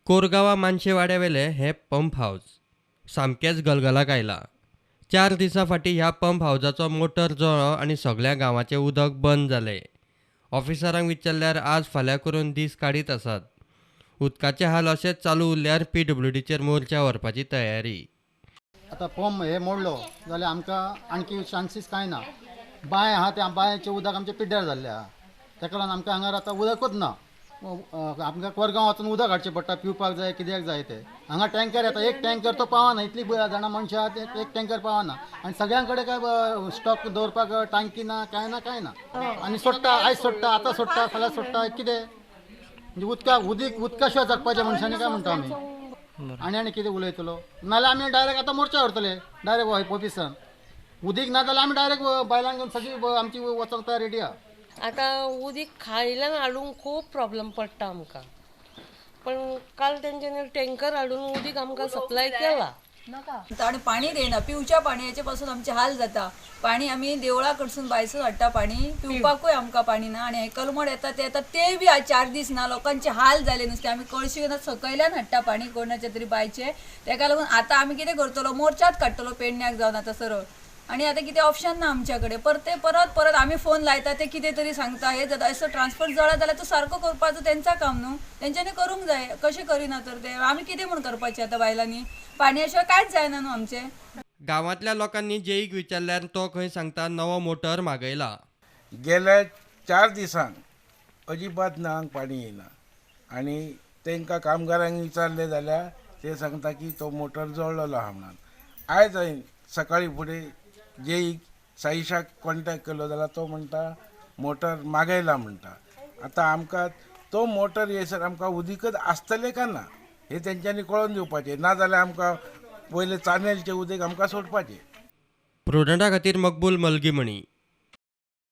कोरगांवा मानशेवाड्यावेलें हें pump house सामकेंच गलगलाक आयलां. 4 दिसां फाटीं ह्या पंप हावजाचो मोटर जळ्ळो आनी सगळ्या गांवाचें उदक बंद जालें. ऑफिसरांक विचारल्यार आज फाल्यां करून दीस काडीत आसात. उदकाचे हाल अशेंच चालू उरल्यार पीडब्ल्यूडीचेर मोर्चा व्हरपाची तयारी. आतां पंप हे मोडलो जाल्यार आमकां आणखी चान्सीस कांय ना. बांय आहा त्या बांयचें उदक आमचें पिड्ड्यार जाल्लें आहा, ताका लागून आमकां हांगार आतां उदकूच ना. आमकां कोरगांव वचून उदक हाडचें पडटा, पिवपाक जाय, कित्याक जाय तें. हांगा टँकर येता, एक टँकर तो पावना, इतली जाणां मनशां आहा, एक टँकर पावना आनी सगळ्यां कडेन काय स्टॉक दवरपाक टांकी ना, कांय ना, कांय ना. आनी सोडटा, आयज सोडटा, आतां सोडटा, फाल्यां सोडटा, कितें म्हणजे उदका उदीक उदका शिवाय जगपाचें मनशांनी काय म्हणटा आमी. आनी आनी कितें उलयतलो, नाल्यार आमी डायरेक्ट आतां मोर्चा व्हरतले डायरेक्ट ऑफिसान. उदीक ना जाल्यार आमी डायरेक्ट बायलांक घेवन सगळीं आमची वचोंक तयार रेडी आहा. आतां उदीक खायल्यान हाडूंक खूब प्रॉब्लम पडटा आमकां, पण काल तेंच्यांनी टँकर हाडून उदीक आमकां सप्लाय केला. आनी पाणी देना, पिवच्या पाणयाचे पासून आमचे हाल जाता. पाणी आमी देवळा कडसून बायसून हाडटा, पाणी पिवपाकूय आमकां पाणी ना. आनी हे कलमड येता ते येता तेय बी आज 4 दीस ना, लोकांचे हाल जाले नुस्तें. आमी कळशी घेवन सकयल्यान हाडटा पाणी कोणाच्या तरी बायचे. तेका लागून आतां आमी कितें करतलो, मोर्चाच काडटलो पेडण्याक जावन आतां सरळ. आनी आतां कितें ऑप्शन ना आमच्या कडेन. परते परत परत आमी फोन लायता, ते कितें तरी सांगता, हे जाता. असो ट्रान्सफर जळा जाल्यार तो सारको करपाचो तेंचा काम न्हू, तेंच्यांनी करूंक जाय. कशें करिना तर ते, आमी कितें म्हूण करपाचें आतां बायलांनी? पाणया शिवाय कांयच जायना न्हू आमचें. गांवांतल्या लोकांनी जेईक विचारल्यार तो खंय सांगता नवो मोटर मागयला. गेल्या 4 दिसांक अजिबात नळांक पाणी येयना आनी तांकां कामगारांक विचारलें जाल्यार ते सांगता की तो मोटर जळ्ळलो आहा म्हणून. आयज हांवें सकाळीं फुडें जेईक साईशाक कॉन्टेक्ट केलो जाल्यार तो म्हणटा मोटर मागयला म्हणटा. आतां आमकां तो मोटर येयसर आमकां उदीकच आसतलें काय ना हें तेंच्यांनी कळोवन दिवपाचें, ना जाल्यार आमकां पयलें चानेलचें उदीक आमकां सोडपाचें. प्रुडंटा खातीर मकबूल मलगीमणी.